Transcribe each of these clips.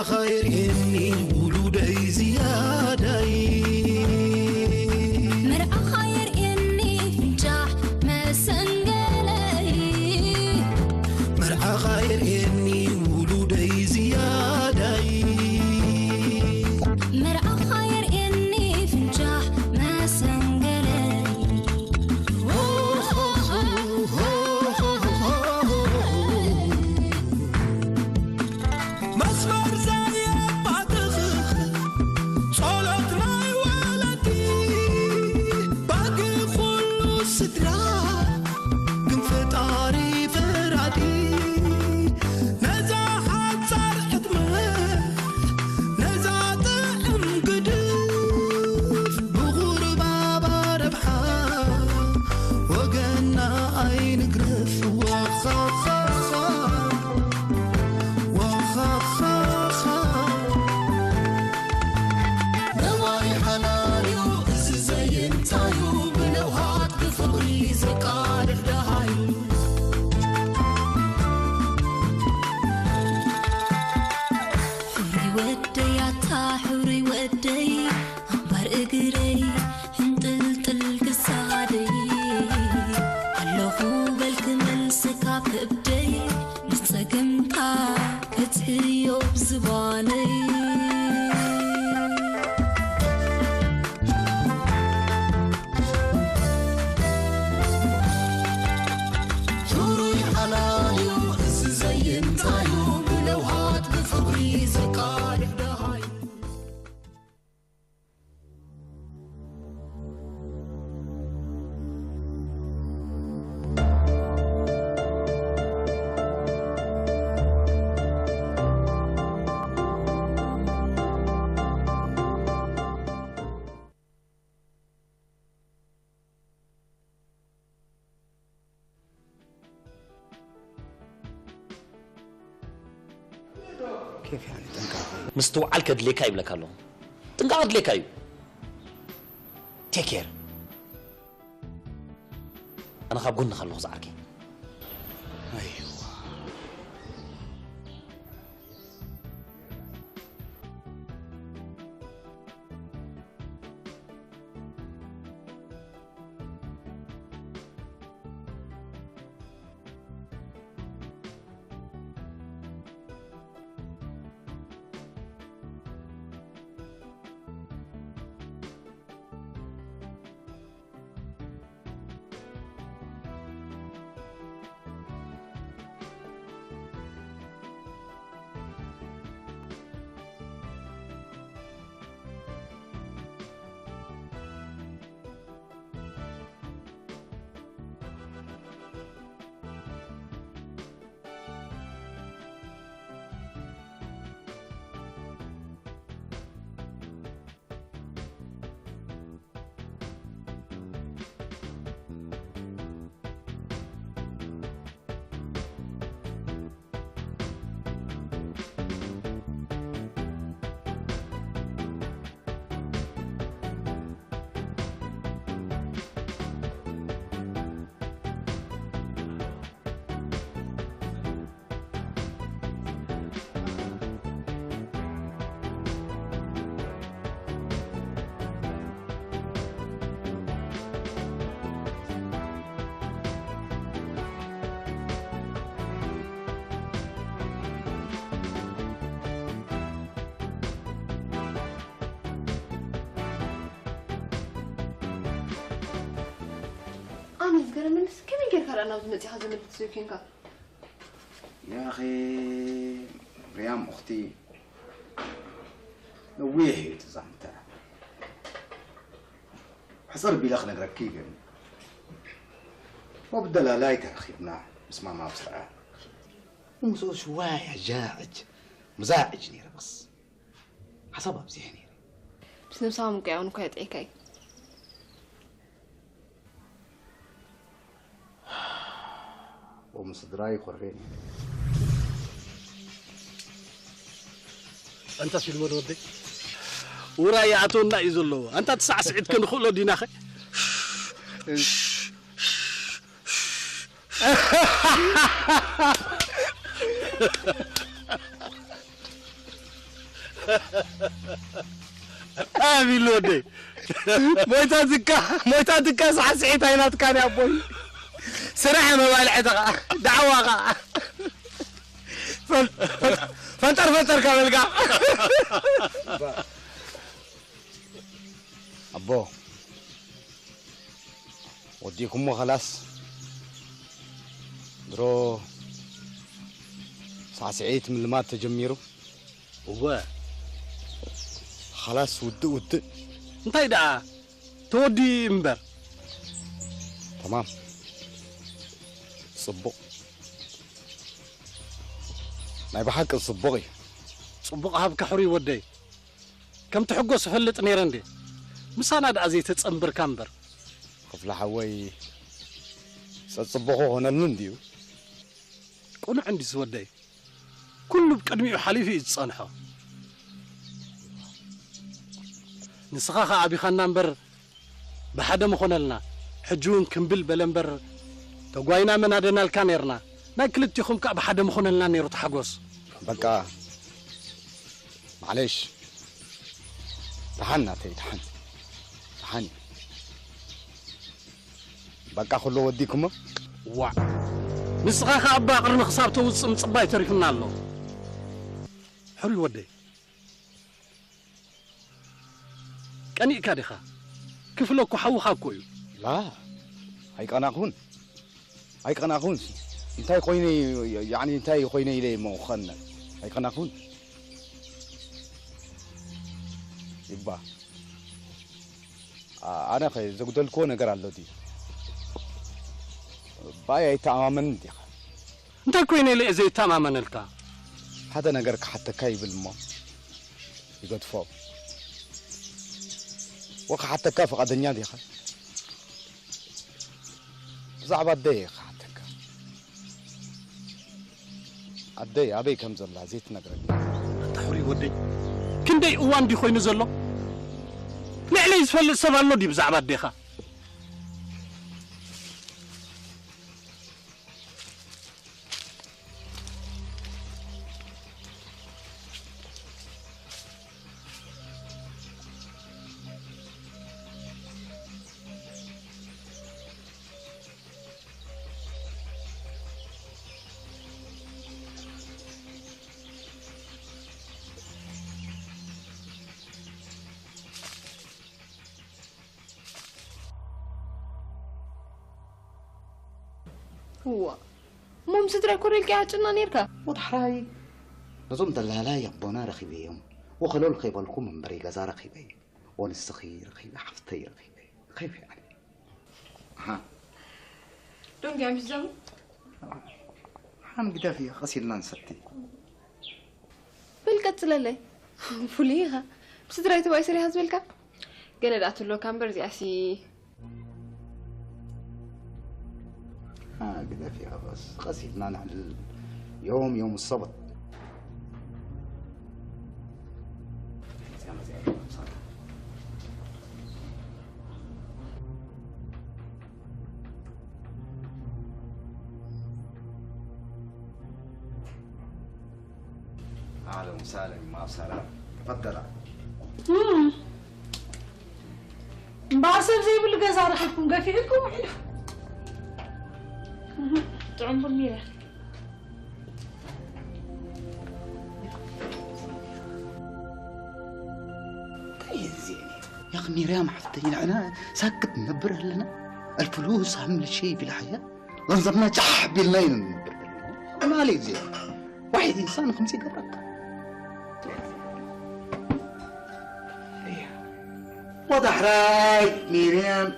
ኻይርእየኒ ውሉደይ ዝያዳይ። መርዓኻ የርእየኒ ፍንጫሕ መሰንገለይ። መርዓኻ የርእየኒ ውሉደይ ዝያዳይ። መርዓኻ የርእየኒ ፍንጫሕ መሰንገለይ። መስመር ዘየባትኽ ጸሎት ናይ ወለዲ ባጊ ኩሉ ስድራ ግን ፈጣሪ ፈራዲ ነዛ ሓጻር ዕድመ ነዛ ጥዕም ግድፍ ብቑርባባ ረብሓ ወገና ኣይንግረፍ። ዋኻኻኻ፣ ዋኻኻኻ። ነዋይ ሓላልዩ እዚ ዘይንታዩ ብለውሃት ብፍቕሪ ዘቃልሕ ደሃዩ። ሕሩይ ወደይ ኣታ ሕሩይ ወደይ ኣንባር እግረይ ሕንጥልጥል ክሳደይ ኣለኹ በልክ መልስ ካብ ከብደይ ንጸገምካ ከጽህዮ ብዝባነይ። ሕሩይ ሓላልዩ እዚ ዘይንታዩ ብለውሃት ብፍቕሪ ዘቃልሕ ደሃዩ። ኬፍ ያኒ ጥንቃቄ። ምስትውዓል ከድልየካ ይብለካ ኣለኹ። ጥንቃቐ ድልየካ እዩ። ቴክ ኬር። ኣነ ካብ ጎንኻ ኣለኹ ዝዓርከይ። ኣይዋ። ኣነ ዝገረመንስ ከመይ ጌርካ ደኣ ናብዚ መጺኻ ዘመልክት ሰብ ኬንካ? ያኺ ርያም፣ ኡኽቲ፣ ነዊሕ እዩ እቲ ዛንታ። ሕጽር ቢለ ክነግረኪ ግን፣ ወብደላላይ ተረኺብና ምስ ማማ ብስርዓ። ወምስኡ ሽዋያ ጃዕጅ፣ ሙዛዕጅ ነይረ፣ በስ ሓሳብ ኣብዚሐ ነይረ። ምስ ነብስኻ ምቅያውን እኳ የጥዕካ እዩ። ወምስድራይ ኮርፌ ነይረ። ኣንታ ፊልሞን ወደይ፣ ውራይ ይኣትወና እዩ ዘለዎ። ኣንታ ትሳዕስዒት ክንኽእሎ ዲናኸ? ኣቢሉ ወደይ። ሞይታ ትካ፣ ሞይታ ትካ ሳዕስዒት ኣይናትካን ኣቦይ። ስራሕ መባልዕትኻ፣ ዳዕዋኻ። ፈን-፣ ፈን-፣ ፈንጠር ፈንጠር ካበልካ። ኣቦ፣ ወዲእኩሞ ኸላስ? ድሮ ሳዕስዒት ምልማድ ተጀሚሩ። እወ። ኸላስ ውድእ ውድእ። እንታይ ደኣ ተወዲኡ እምበር። ተማም። ጽቡቕ። ናይ ብሓቂ ጽቡቕ እዩ። ጽቡቕ ሃብካ ሕሩይ ወደይ። ከም ትሕጎስ እፈልጥ ነይረ እንዴ? ምሳና ደኣ ዘይተጸንብርካ እምበር። ክፍለ ሓወይ፣ ጸጽቡቑ ኾነሉ እንድዩ። ቅኑዕ እንዲ ዝወደይ። ኩሉ ብቅድሚኡ ሓሊፉ እዩ ዝጸንሖ። ንስኻ ኸኣ ኣቢኻና እምበር ብሓደ ምኾነልና። ሕጂ እውን ክምብል በለ እምበር ተጓይና መናደናልካ ነይርና። ናይ ክልቲኹም ከኣ ብሓደ ምኾነልና ነይሩ ተሓጎስ። በቃ ማዕለሽ። ደሓን ናተይ፣ ደሓን። ደሓን እዩ። በቃ ኩሎ ወዲኩሞ? ዋዕ። ንስኻ ኸኣ እባ ቅርኒ ክሳብ ተውጽእ ምጽባይ ተሪፉና ኣሎ። ሕሩይ ወደይ። ቀኒእካ ዲኻ? ክፍለ እኮ ሓውኻ እኮ እዩ። ላ፣ ኣይቀናኹን። ኣይቀናኹን። እንታይ ኮይነ፣ ያዕኒ እንታይ ኮይነ ኢለ እሞ ኸነ። ኣይቀናኹን። ይባ። ኣ-፣ ኣነ ኸ ዘጉደልክዎ ነገር ኣሎ ድዩ? ባይ ኣይተኣማመንን ዲኻ? እንታይ ኮይነ ኢለ እየ ዘይተኣማመነልካ? ሓደ ነገር ክሓተካ ይብል እሞ ይገድፎ። ወክሓተካ ፍቓደኛ ዲኻ? ብዛዕባ ኣደይ እየ ክሓተካ። ኣደይ ኣበይ ከም ዘላ ዘይትነግረኒ? ኣታ ሕሩይ ወደይ፣ ክንደይ እዋን ድዩ ኮይኑ ዘሎ? ልዕለይ ዝፈልጥ ሰብ ኣሎ ድዩ ብዛዕባ ኣዴኻ? እዋ፣ እሞ ምስ ስድራይ ኮር ኢልካ ይዓጭና ነይርካ? ወዳሕራይ ነዞም ደላላይ ኣቦና ረኺበዮም፣ ወኸለል ከይበልኩም እምበረይ ገዛ ረኺበ፣ ወንስኺ ረኺበ፣ ሓፍተይ ረኺበ፣ ከይፈ ኣነ። ኣሃ። ዶንጊያ ምስ ዘሙ? ሓን ግደፍዮ፣ ቀስ ኢልና ንሰቲ። በል ቀጽለለይ። ፍሉይ ኢኻ። ብስድራይ ተባይ ሰሪሃ ዝበልካ? ገለ ደኣ ትብሎካ እምበር እዚኣሲ። ሃ፣ ግደፍዮ፣ ቀስ፣ ቀስ ኢልና ነዕልል። ዮም፣ ዮም ሰበት። أهلا وسهلا مع سلام. تفضل. እምበኣር ሰብ ዘይብሉ ገዛ ረኺብኩም ገፊዕኩም ውዒልኩም። እህ፣ ጥዑም ቡን ሚረ። እንታይ እዩ እዚ? ያኽ ሚርያም ሓፍተይ ንሕና ሳክት ንነብር ኣለና። الفلوس أهم شيء في الحياة. ገንዘብና ጫሕ ቢልና ኢና ንነብር ዘለና። ኣማሊ እዚ ዋሒድ ኢንሳን ከምዚ ይገብረካ። ወዳሕራይ ሚርያም።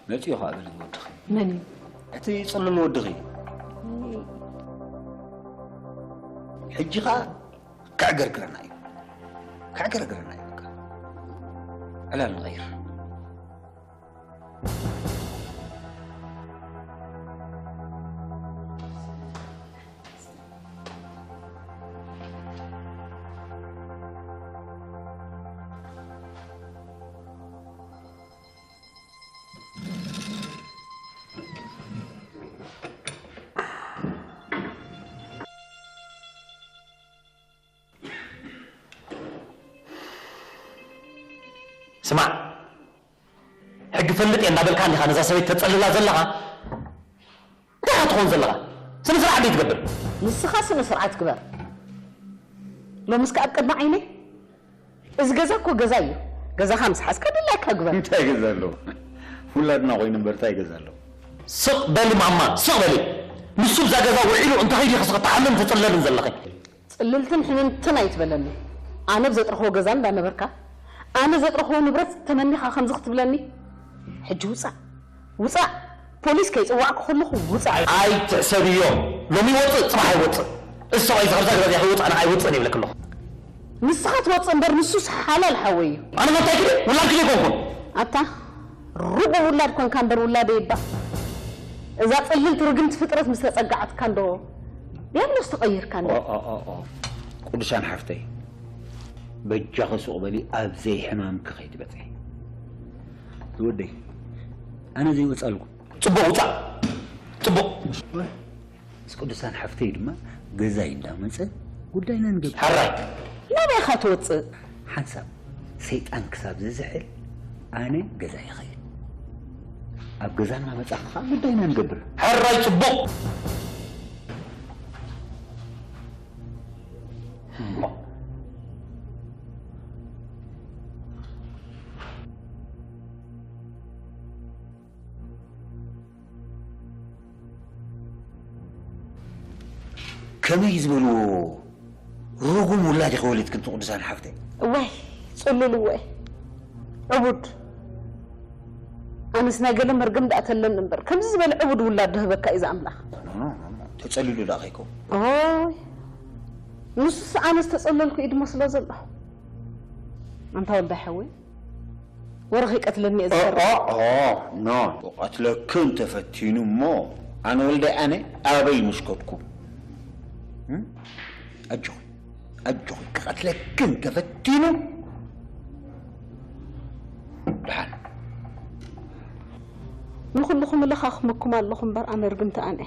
መጺኡ ኸኣ በሊ ወድኺ። መን እዩ? እቲ ጽሉል ወድኺ። ሕጂ ኸኣ ክዕገርግረና እዩ። ክዕገርግረና እዩ በቃ። ዕላል ንቐይር። ስማዕ፣ ሕጊ ፈልጥ እየ እንዳበልካ እንዲኻ ነዛ ሰበይቲ ተጸልላ ዘለኻ? እንታይ ኢኻ ትኾን ዘለኻ? ስነ ስርዓት ዘይትገብር? ንስኻ ስነ ስርዓት ግበር። ሎምስ ከኣ ኣብ ቅድሚ ዓይነይ? እዚ ገዛ እኮ ገዛ እዩ። ገዛኻ ምስ ሓዝካ ድላይካ ግበር። እንታይ ገዛ ኣለዎ? ውላድና ኮይኑ እምበር እንታይ ገዛ ኣለዎ? ስቕ በሊ ማማ፣ ስቕ በሊ። ንሱ ብዛ ገዛ ውዒሉ እንተኸይዱ ኢኺ ክትሓምምን ተጸለልን ዘለኺ። ጽልልትን ሕምምትን ኣይትበለኒ። ኣነ ብዘጥረኽዎ ገዛ እንዳነበርካ፣ ኣነ ዘጥረኽዎ ንብረት ተመኒኻ ከምዚ ክትብለኒ? ሕጂ ውጻእ፣ ውጻእ። ፖሊስ ከይጽዋዕኩ ከለኹ ውጻእ። ኣይትሕሰብዮ። ሎሚ ይወጽእ፣ ጽባሕ ኣይወጽእ። እዚ ሰብኣይ እዚ ካብዛ ገዛ እዚኣ ከይወጽእ ኣነ ኣይወጽእን ይብለኪ ኣለኹ። ንስኻ ትወጽእ እምበር ንሱስ ሓላል ሓወይ እዩ። ኣነ መታይኪ ድየ? ውላድኪ ዘይኮንኩን። ኣታ ርጉም ውላድ ኮንካ እምበር ውላደይ እባ። እዛ ጽልልቲ ርግምቲ ፍጥረት ምስ ተጸጋዓትካ እንዶ ዲያብሎስ ተቐይርካ እንዶ። ኦ፣ ኦ፣ ኦ፣ ኦ። ቅዱሳን ሓፍተይ፣ በጃኺ ሱቕ በሊ፣ ኣብ ዘይሕማምኪ ከይትበጽሒ። ዝወደይ፣ ኣነ ዘይወጻልኩ። ጽቡቕ፣ ውጻእ። ጽቡቕ። ምስ ቅዱሳን ሓፍተይ ድማ ገዛይ እንዳመጸ ጉዳይና ንገብር። ሕራይ። ናበይ ኢኻ ትወጽእ? ሓንሳብ ሰይጣን ክሳብ ዝዝሕል ኣነ ገዛይ ይኸይድ። ኣብ ገዛና መጻኻ ከኣ ጉዳይና ንገብር። ሕራይ ጽቡቕ። ከመይ ዝበልዎ ርጉም ውላድ ኢኺ ወሊድክን እቲ ቅዱሳን ሓፍተይ። እዋይ ጽሉል እወ ዕቡድ። ኣነስ ናይ ገለ መርገም ደኣ ተለኒ እምበር ከምዚ ዝበለ ዕቡድ ውላድ ድህበካ እዩ ዝኣምላኽ። ተጸሊሉ ደኣ ከይከውን። ኦይ ንሱስ ኣነስ ተጸለልኩ እዩ ድመስሎ ዘሎ። ኣንታ ወልዳይ ሓወይ ወረ ከይቀትለኒ እየ ዝፈርሕ። ኖ ክቐትለክን ተፈቲኑ እሞ ኣነ ወልዳይ ኣነ ኣበይ ምሽከድኩ። ኣጆኺ ኣጆኺ ክቐትለክን ተፈቲኑ ደሓን። ንኹልኹም ለኻኽመኩም ኣለኹ እምበር ኣነ ርግምቲ ኣነ።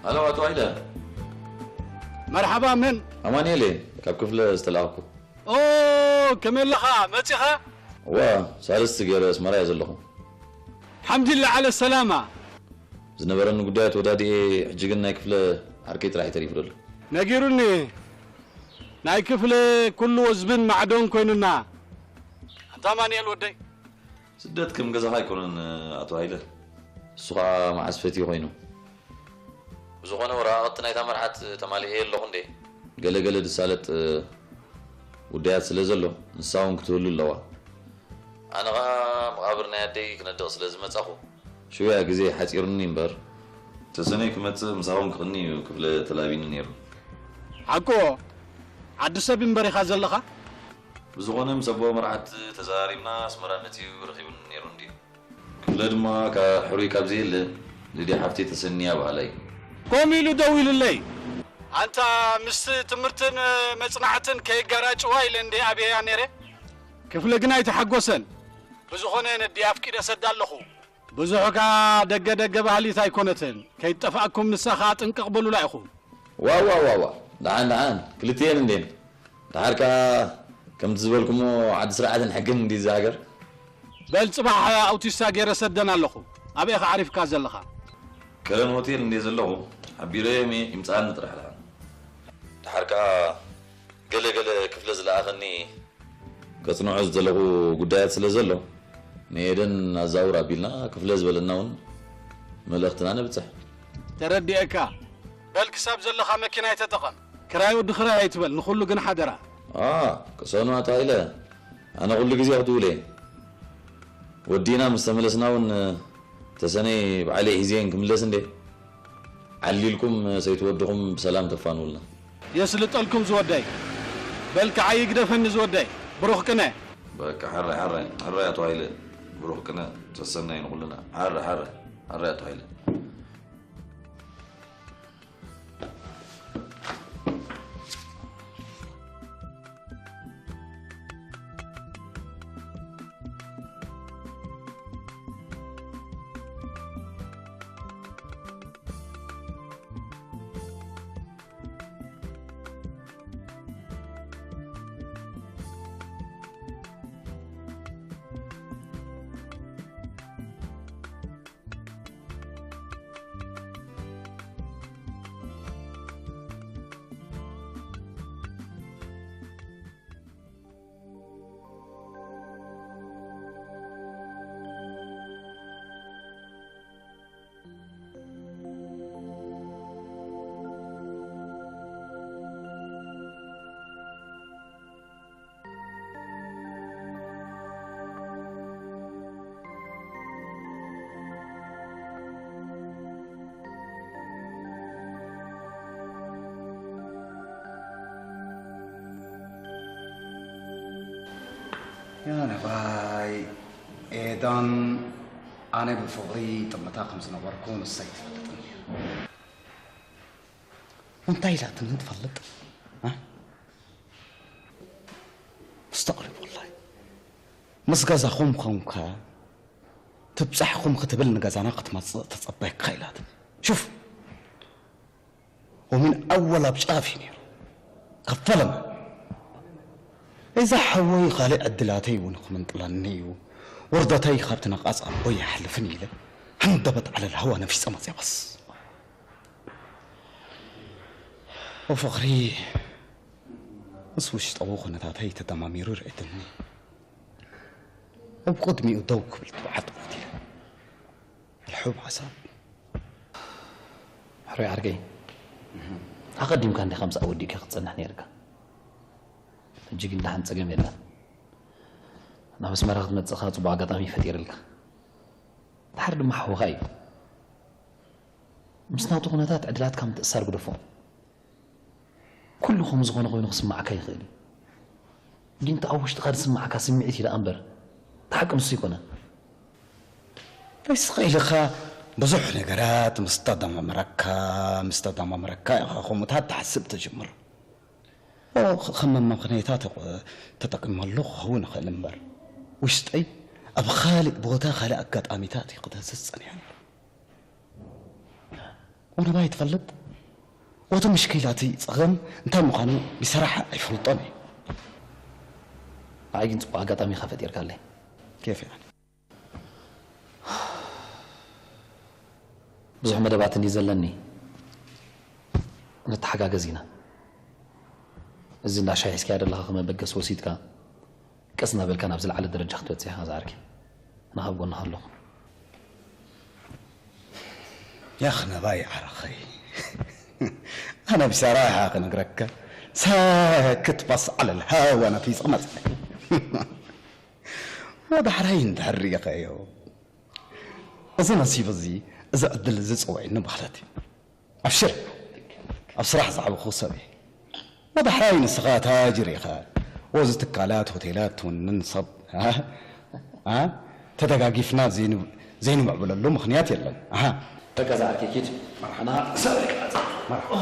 ሃሎ ኣቶ ሃይለ። መርሓባ፣ መን? ኣማኑኤል እየ፣ ካብ ክፍለ ዝተላእኩ። ኦ፣ ከመይ ኣለኻ? መጺኻ? እዋ፣ ሳልስቲ ገይረ ኣስመራ እየ ዘለኹ። ሓምድላ ዓለ ሰላማ። ዝነበረኒ ጉዳያት ወዳዲኤ፣ ሕጂ ግን ናይ ክፍለ ዓርከይ ጥራሕ እዩ ተሪፉ ዘሎ። ነጊሩኒ። ናይ ክፍለ ኩሉ ወዝብን ማዕዶን ኮይኑና። ኣንታ ኣማኑኤል ወደይ። ስደት ከም ገዛኻ ኣይኮነን ኣቶ ሃይለ። እሱ ኸኣ መዓስ ፈትዩ ኮይኑ። ብዝኾነ ወረቓቕቲ ናይታ መርዓት ተማሊኤ ኣለኹ እንዴ? ገለ ገለ ዝሳለጥ ጉዳያት ስለ ዘሎ ንሳ እውን ክትህሉ ኣለዋ። ኣነ ኸኣ መቓብር ናይ ኣደይ ክነድቕ ስለ ዝመጻኹ ሽውያ ግዜ ሓጺሩኒ እምበር። ተሰነይ ክመጽእ ምሳኹም ክቕኒ እዩ ክፍለ ተላቢኒ ነይሩ። ሓቁ ዓዲ ሰብ እምበር ኢኻ ዘለኻ? ብዝኾነ ምስ ኣቦ መርዓት ተዘራሪብና ኣስመራ መጺኡ ረኺቡኒ ነይሩ እንድዩ። ክፍለ ድማ ካ-፣ ሕሩይ ካብ ዘየለ ልድያ ሓፍተይ ተሰንያ በሃላይ። ከምኡ ኢሉ ደዊሉለይ። ኣንታ ምስ ትምህርትን መጽናዕትን ከየጋራጭዋ ኢለ እንዴ ኣብየያ ነይረ። ክፍለ ግን ኣይተሓጎሰን። ብዝኾነ ነዲ ኣፍቂደ ሰዳ ኣለኹ። ብዙሕ ከኣ ደገ ደገ ባህሊት ኣይኮነትን። ከይጠፍኣኩም ንሳ ከኣ ጥንቅቕ በሉላ ኢኹም። ዋው ዋው ዋው ዋው። ደሓን ደሓን። ክልቲኤን እንዴን። ደሓር ከኣ ከምቲ ዝበልኩሞ ዓዲ ስርዓትን ሕግን እንዲ እዛ ሃገር። በል ጽባሕ ኣውቲስታ ገይረ ሰደን ኣለኹ። ኣበይ ኢኻ ዓሪፍካ ዘለኻ? ከረን ሆቴል እንዴ ዘለኹ ሓቢረዮም እየ፣ ይምጽኣኒ ጥራሕ ደሓን። ደሓር ከኣ ገለ ገለ ክፍለ ዝለኣኸኒ ከጽንዖ ዝደለኹ ጉዳያት ስለ ዘሎ ንኤደን ኣዛውር ኣቢልና ክፍለ ዝበለና እውን መልእኽትና ነብጽሕ። ተረዲኤካ። በል ክሳብ ዘለኻ መኪና ኣይተጠቐም። ክራይ ወዲ ክራይ ኣይትበል፣ ንኹሉ ግን ሓደራ። ኣ፣ ቅሰኑ ኣቶ ሃይለ፣ ኣነ ኩሉ ግዜ ክድውል እየ። ወዲእና ምስ ተመለስና እውን ተሰነይ ባዕለይ ሒዘየን ክምለስ እንዴ። ዓሊልኩም ሰይቲ ወድኹም ብሰላም ተፋንውልና። የስልጠልኩም ዝወደይ። በል ከዓይ ይግደፈኒ ዝወደይ። ብሩኽ ቅነ። በቃ ሕራይ፣ ሕራይ፣ ሕራይ ኣቶ ሃይለ። ብሩኽ ቅነ ተሰናይ ንኹልና። ሕራይ፣ ሕራይ፣ ሕራይ ኣቶ ሃይለ። ያነባይ ኤዳን ኣነ ብፍቕሪ ጥምታ ከም ዝነበርኩ ንሳ ኣይትፈልጥን እያ። እንታይ ኢላትኒ ትፈልጥ? እ? ምስተቕሪቡ ወላሂ። ምስ ገዛኹም ኾንካ ትብጻሕኹም ክትብል ንገዛና ክትመጽእ ተጸበየካ ኢላትኒ። ሹፍ! ومن أول ኣብ ጫፍ እዩ ነይሩ። ከፈለመ። እዛ ሓወይ ካልእ ዕድላተይ እውን ክምንጥለኒ እዩ። ውርደተይ ካብቲ ነቓጽ ኣቦይ ይሓልፍን ኢለ ሃንደበት ዓለል ሃዋ ነፊጸ መጽያ በስ። ወፍቕሪ ምስ ውሽጣዊ ኩነታተይ ተደማሚሩ ርእየትኒ። ኣብ ቅድሚኡ ደው ክብል ተባዕትኩ ኢለ። ኣልሑብ ሓሳብ። ሕሩይ ዓርከይ፣ ኣቐዲምካ እንዲኻ ምስኣ ወዲእካ ክትጸንሕ ነይርካ። ሕጂ ግን ደሓን ጸገም የለን። ናብ ኣስመራ ክትመጽእ ከኣ ጽቡቕ ኣጋጣሚ ፈጢርልካ። ድሓር ድማ ሓውኻ እዩ። ምስ ናቱ ኩነታት ዕድላትካ ምትእስሳር ግደፎ። ኩሉ ከም ዝኾነ ኮይኑ ክስምዓካ ይኽእል እዩ። ግን እቲ ኣብ ውሽጥኻ ዝስምዓካ ስምዒት እዩ ደኣ እምበር፣ እቲ ሓቂ ንሱ ኣይኮነን። በስኻ ኢልኻ ብዙሕ ነገራት ምስ ተደማምረካ፣ ምስ ተደማምረካ ኢኻ ከምኡታት ትሓስብ ትጅምር። ኦ፣ ከ-፣ ከም መመኽነይታ ተጠ-፣ ተጠቂመሉ ክኸውን ይኽእል እምበር፣ ውሽጠይ ኣብ ካልእ ቦታ፣ ካልእ ኣጋጣሚታት እዩ ክደህስስ ጸኒሑ። ወደባይ ትፈልጥ? ወቲ ምሽኪላ እቲ ጸገም እንታይ ምዃኑ ብሰራሕ ኣይፈልጦን እየ። ንዓይ ግን ጽቡቕ ኣጋጣሚ ኢኻ ፈጢርካለይ። كيف يعني؟ ብዙሕ መደባት እንዲ ዘለኒ፣ ንተሓጋገዝ ኢና። እዚ እንዳ ሻሂ ሒዝካዮ ዘለኻ ከመበገሲ ወሲድካ፣ ቀስ እናበልካ ናብ ዝለዓለ ደረጃ ክትበጽሕ ኢኻ ዝዓርከይ። ኣነ ካብ ጎንኻ ኣለኹ። يا أخ نباي عرخي. أنا بصراحة نقرك ساكت بس على الهوا، أنا في صمت. وضحرين تحري يا خيو. እዚ ነሲብ እዚ፣ እዚ ዕድል እዚ ጸውዒኒ ማለት እዩ። ኣብሽር፣ ኣብ ስራሕ ዝዓበኹ ሰብ እየ። ወዳሕራይ ንስኻ ታጅር ኢኻ። ወዚ ትካላት፣ ሆቴላት ትውንን ሰብ፣ አ? አ? ተደጋጊፍና ዘይን-፣ ዘይንምዕብለሉ ምኽንያት የለን። ኣሃ። በቃ ዝዓርከይ ኪድ፣ ኣና ሰብ መርሓባ።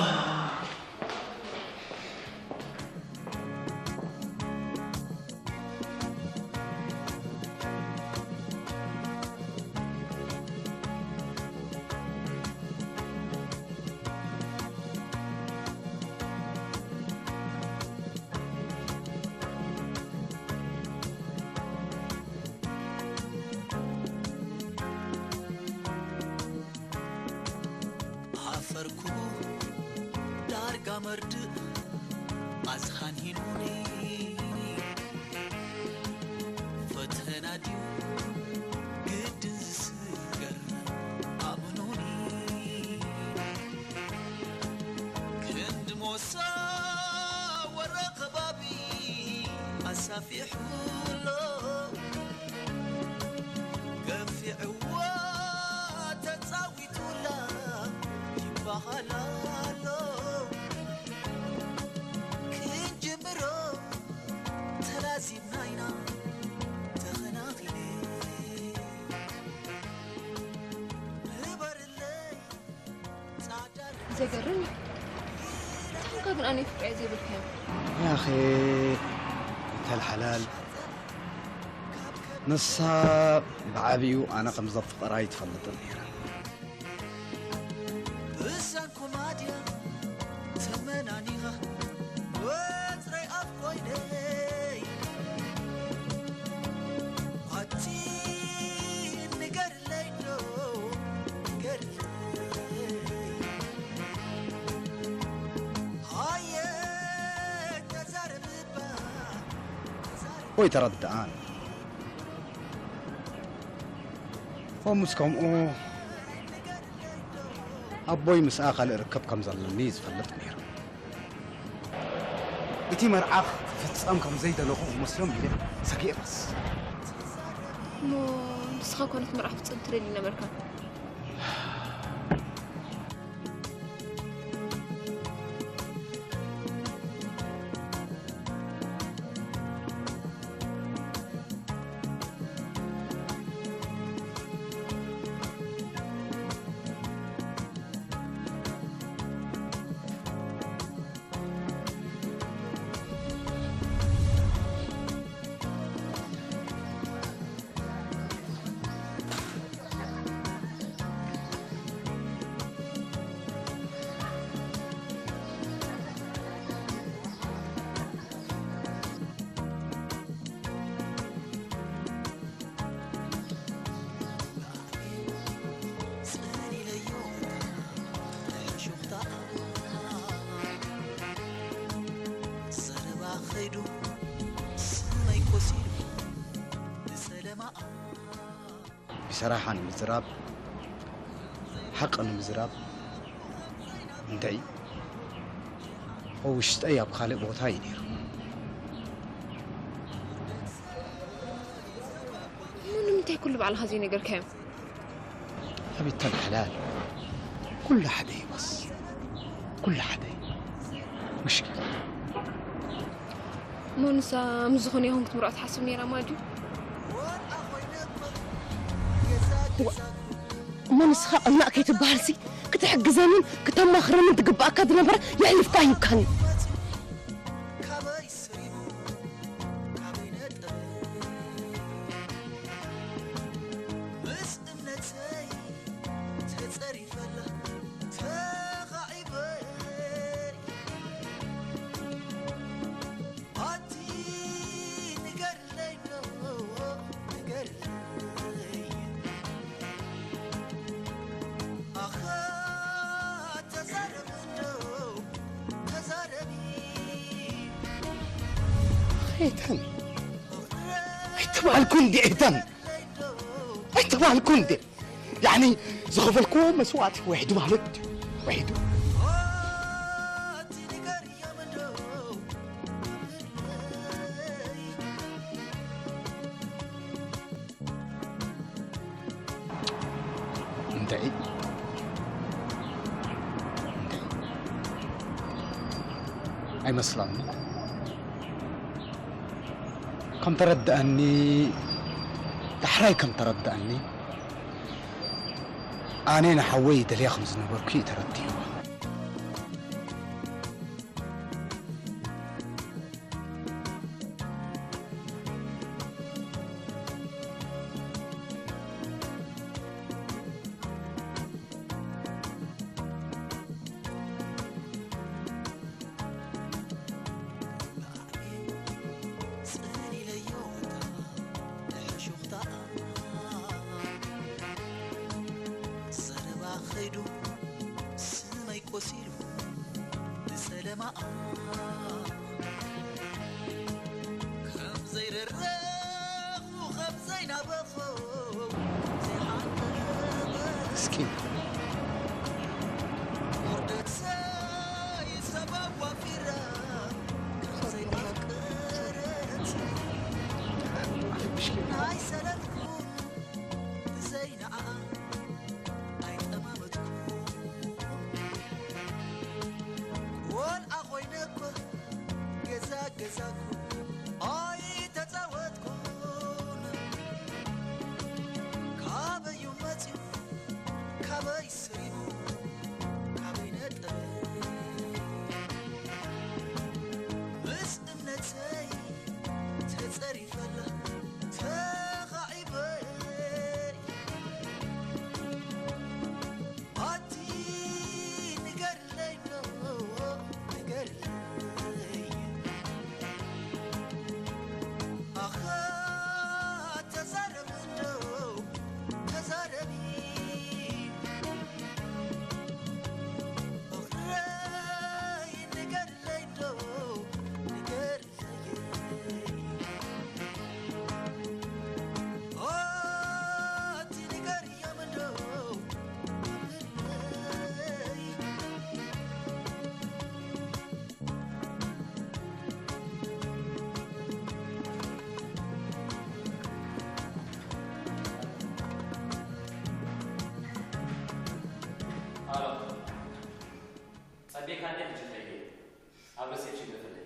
ኣፈርኩ ዳርጋ መርድእ ኣዝኻን ሂኑኒ። ፈተና ድዩ ግድን ዝስገር? ኣምኑኒ። ክንዲ ሞሳ ወረ ከባቢ ኣሳፊሑ ኣሎ። ገፊዕዋ ተጻዊቱላ ይባሃል ኣሎ። ክንጅምሮ ተላዚብና ኢና ተኸናኺነ። ንበርለይ ጻዕዳ ዘገርም እዩ። እንታይ ኾንካ ግን ኣነ ፍቅረይ ዘይብልካዮ? ያኺ፣ እንተ ሓላል፣ ንሳ ብዓቢኡ ኣነ ከም ዘፍቕራ ኣይትፈልጥን ነይራ። ብሰንኩማ ድያ ተመናኒኻ ወጥረይ ኣፍ ኮይነይ? ኣቲ ንገርለይ ዶ፣ ንገርለይ። ሃየ ተዛረብባ፣ ተዛረብ። ወይ ተረድኣን። እሞ ምስ ከምኡ ኣቦይ ምስኣ ካልእ ርክብ ከም ዘለኒ እዩ ዝፈልጥ ነይሩ። እቲ መርዓ ክፍጸም ከም ዘይደለኹ ክመስሎም ኢለ ሰጊኤ በስ። እሞ ንስኻ እኳ ነቲ መርዓ ክትፍጸም ትደሊ ነበርካ። ብሰራሓ ንምዝራብ፣ ሓቂ ንምዝራብ፣ እንተይ፣ ኣብ ውሽጠይ ኣብ ካልእ ቦታ እዩ ነይሩ። እሞ ንምንታይ ኩሉ ባዕልኻ ዘይነገርካዮም? ኣቤት ተን ሓላል። ኩሉ ሓደ እዩ በስ። ኩሉ ሓደ እዩ። ምሽ እሞ ንሳ ምስ ዝኾነ ይኹን ክትምርዖ ትሓስብ ነይራ ማለት ድዩ? እዋ፣ እሞ ንስኻ ቅናእ ከይትበሃልሲ ክትሕግዘንን ክተማኽረንን ትግብኣካ ዝነበረ የሕሊፍካ ሂብካኒ። ኣይተን ኣይተባልኩ እንዲ ኣይተን ኣይተባልኩ እንዲ ያኒ ዝኸፈልኩዎ መስዋእቲ ውሕድ ማለት እዩ። ውሕዱ እንታይ እንታይ ኣይመስላኒ። ከም ተረድኣኒ ዳሕራይ ከም ተረድኣኒ ኣነ ንሓወይ ደልያ ከም ዝነበርኩ እዩ ተረዲእዎ። ጸቢካ እንዴ ሕጂ ከይድ ኣብ ሪሴፕሽን ግደፈለይ።